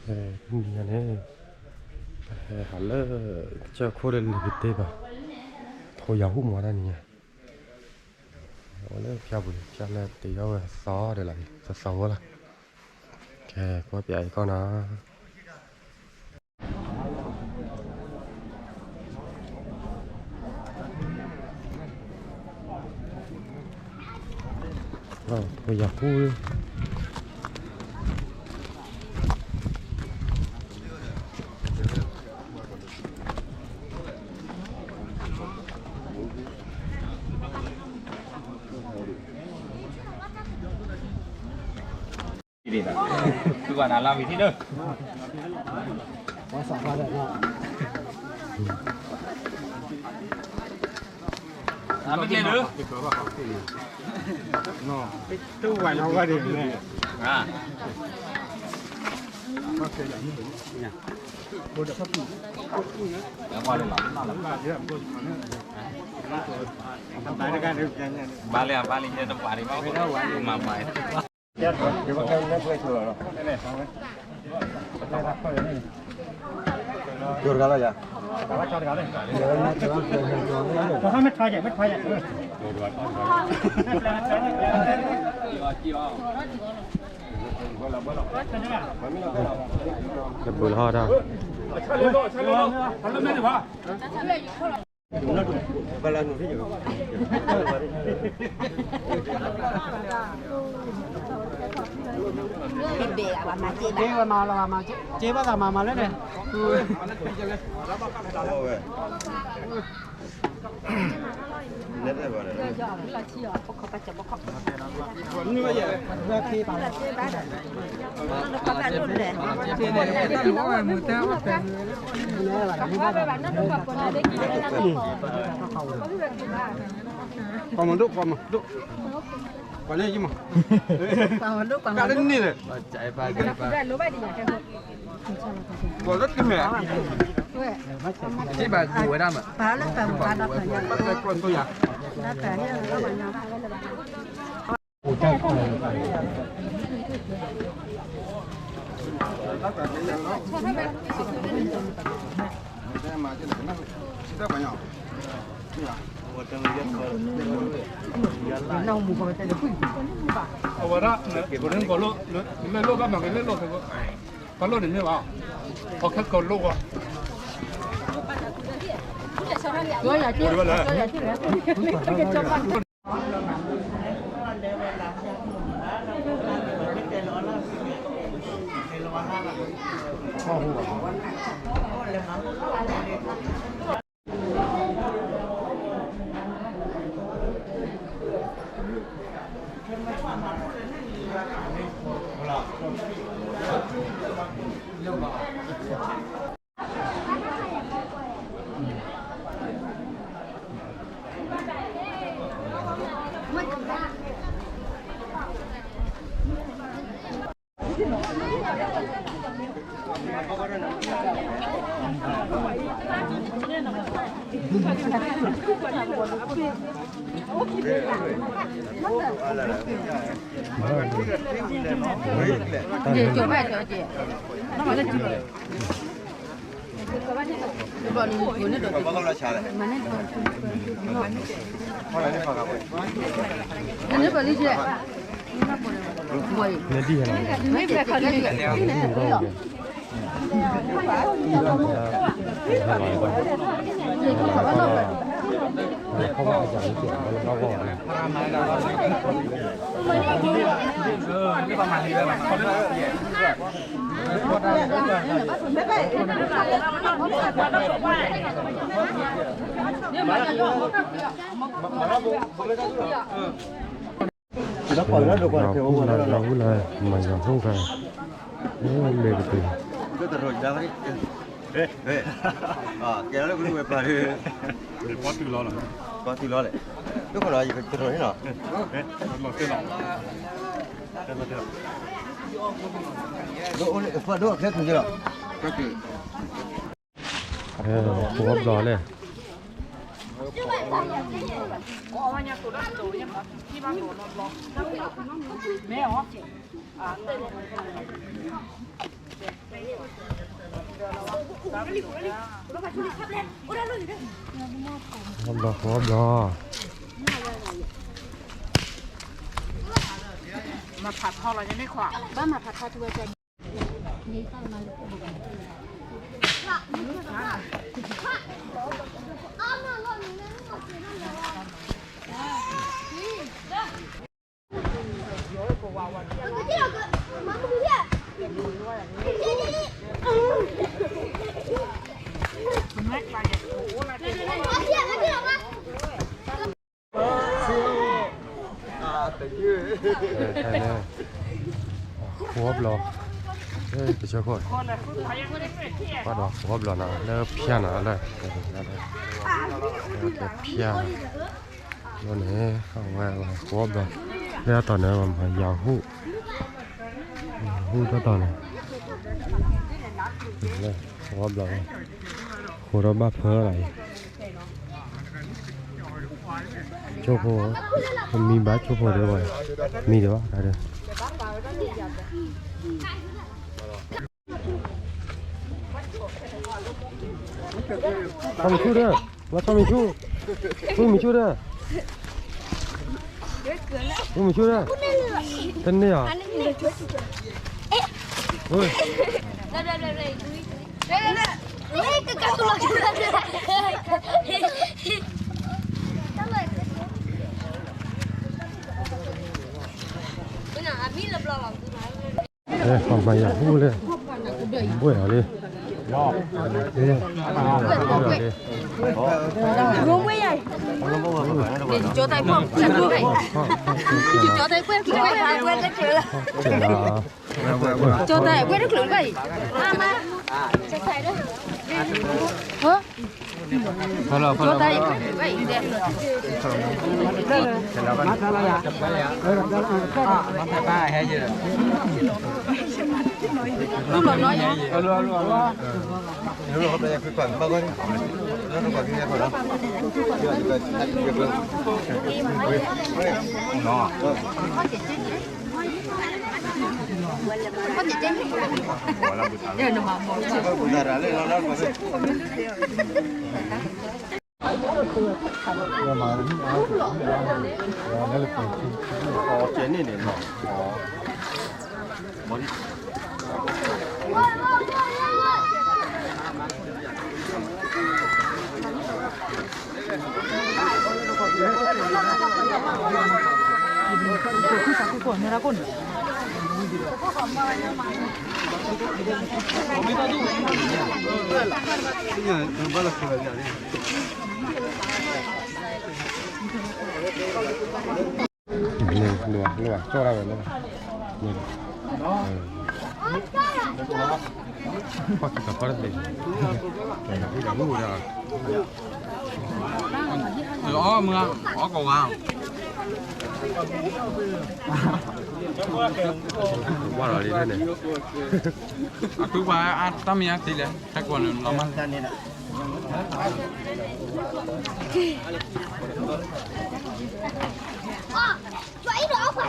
ဖဲတနံၤညါန့ၣ် ပဟဲဟးလၢ ကစၢၢ်ခိၣ်လၢလံၤကတ့ၢ်ဘၣ်, ထိယၤဟူၣ်မးတၢ်နံၤညါ, အိၣ်လၢဖၠၣ်ပူၤန့ၣ် ဖၠၣ်လၢတယီဝဲသီဒီးလီၤ, သသီဝဲလီၤ, ကဲ ကွၢ်ပၠးအံၤကီၢ်နီၤ. ထိယၤဟူၣ် တဘုလီၤဒီး က့ဘၣ်သးမၤမၤလၢန့ၣ် ကီမဒိၣ် ကီမဒိၣ် ပှၤလၢယမး ကတန့ၢ်လၢ ကီလၢတမ့ၢ် ဘၣ်လၢပှဲၤဝဲဒၣ်မး ဘၣ်လၢပှဲၤဝဲဒၣ်မး ဘၣ်လၢပှဲၤဝဲဒၣ်မး အဝဲဒၣ် ပရင်းကီၤလိၣ် လဲၣ်လိၣ်ဘၣ်မၤကလဲၣ်လိၣ် ပလိၣ်န့ၣ်မ့ၢ်ဘၣ် ပခဲကီၤလိၣ်ဝဲ ဝဲလဲၣ် ဒီးပှၤလၢဒိးပှၤတကဲဝဲလၢ ဒီးပှၤလၢဒိးပှၤလၢ မၤယၤဟူၣ်ခါ လဲၤကတၢၢ် ကဲလၢကလူးဝဲပှၤဒီး ပှၤတုၤလီၤလီၤ ပှၤတုၤလီၤလဲၣ် ဒိၣ်ကလီၤ ယကတရိးန့ၣ်လီၤ ဒိၣ်အိၣ်လၢပှၤဒိၣ်အခဲခုကလီၤ ကဲ ပှၤဘျီလဲၣ် မ့ၢ်အီၤ ဘျီဘျီ မၤဖးထီလီၤယမ့ၢ်ခွါ ဘၣ်မၤဖးထီထူဝဲကၢ ဃိးဘျီ တဆၢခိၣ် ပှၤဒီးဃိးဘျီနီၤ လၢဖၠါနီၤ လၢ ဖၠါ ဘျီန့ၣ် အဝဲဃိးဘျီ လၢအတီၢ်န့ၣ် မၤယၤဟူၣ် ဟူၣ်တတီၢ်န့ၣ် ဃိးဘျီ ဃိးဒီးဘၣ်ဖၢလီၤအံၤ ကၠိဖိ မံဘၣ်ကၠိဖိဒီးဘၣ် မံဒီးဘၣ်တၢ်ဒီး ဆီမံၤဆူၣ်ဒီး လီၤဆီမံၤဆူၣ် ဆူၣ်မံၤဆူၣ်ဒီး ဆူၣ်မံၤဆူၣ်ဒီး တန့ၢ်ဧါ မၤယၤဟူၣ်လၢ ဘှဲၣ်အီၤလံ ဘှဲၣ်အီၤလံ ကၠီတၢ်ဘှဲၣ်တချုးဘၣ်အံၤ ကၠီတၢ်ဘှဲၣ်တချုးဘၣ်အံၤ န့ၣ် လိၣ်ဘၣ် လိၣ်ဘၣ် ကၠီတၢ်ဝဲန့ၣ် န့ၣ် ပှၤက့ၤကီၤဖီတသ့ ကဲ အီၣ်မုၢ် အီၣ်ကဝါ ဝါလီၤလံန့ၣ် အကုပှၤအတၢ်မံၤအသံလဲၣ် ဟဲကွၢ်န့ၣ်လီၤမး လီၤဘၣ်ဟးဒံးဝဲဒၣ် တချုး တချုး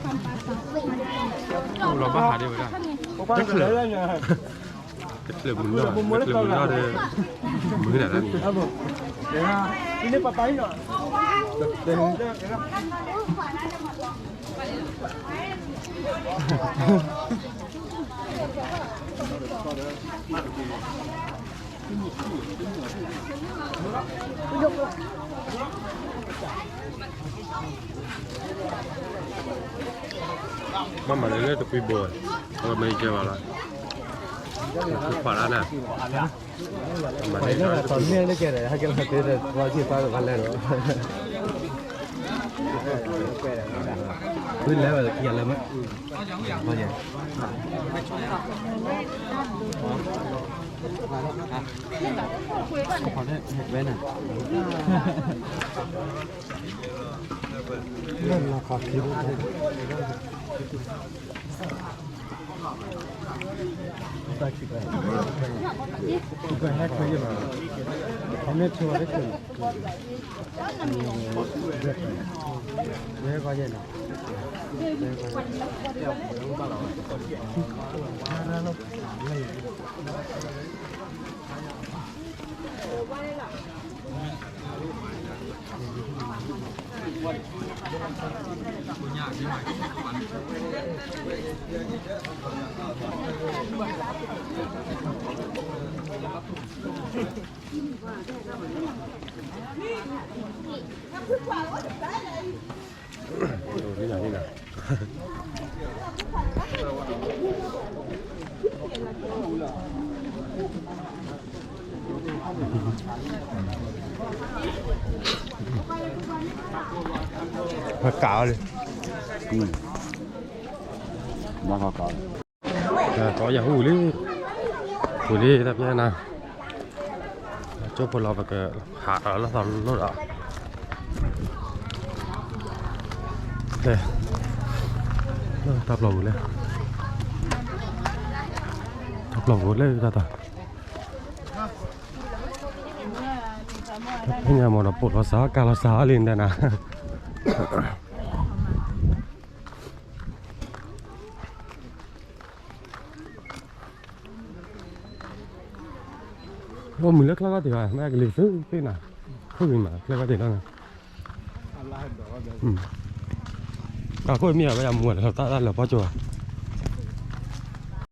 မုၢ်နီၢ် တချုးမုၢ်နီၢ်ဒီး မုၢ်နၤလၢန့ၣ် မ့မ့ၢ်လၢတကွံဘိ အဝဲမ့ၢ်ကဲဘၣ်လီၤ တကွံခွးလၢနၤ မ့ၢ်လၢတမ့ၢ်လၢကဲဒီး ဟဲကဲလီၤတ့ဒီး ပှၤက့ၤဖးကဖးလဲၣ်ဒီး ဝံၤလဲၤဝဲလၢခံဂၤလၢမ့ၢ် ဝဲန့ၣ် ဝဲ ပကးအီၤလံ, ကီယၤဟူလံ, ဟူလံတၢ်ပျဲနၤ, ကၠိဖိလီၤ ပကဟးလီၤလၢသီလိၣ်ဒီး, တၢ်ပျီပူၤလၢ, တၢ်ပျီပူၤလၢတၢ်တၢ်, ဖဲညါမ့ၢ်ဒီးပိာ်လီၤစၢ်ကါလီၤစၢ်လံတဲနၤ အိၣ်မုာ်လၢချၢ်ခီၣ်ထံးဘၣ် မ့ၢ်ကလံၤသုသ့ၣ်နၤ, ခိၣ်ဂ့ၤမး ချၢ်ခီၣ်ထံးလီၤနၤ, တၢ်ခိၣ်မ့ၢ်အဝဲဒၣ်မူတလီၤတၢ်လၢပီၣ်ကၠိၢ်ဘၣ်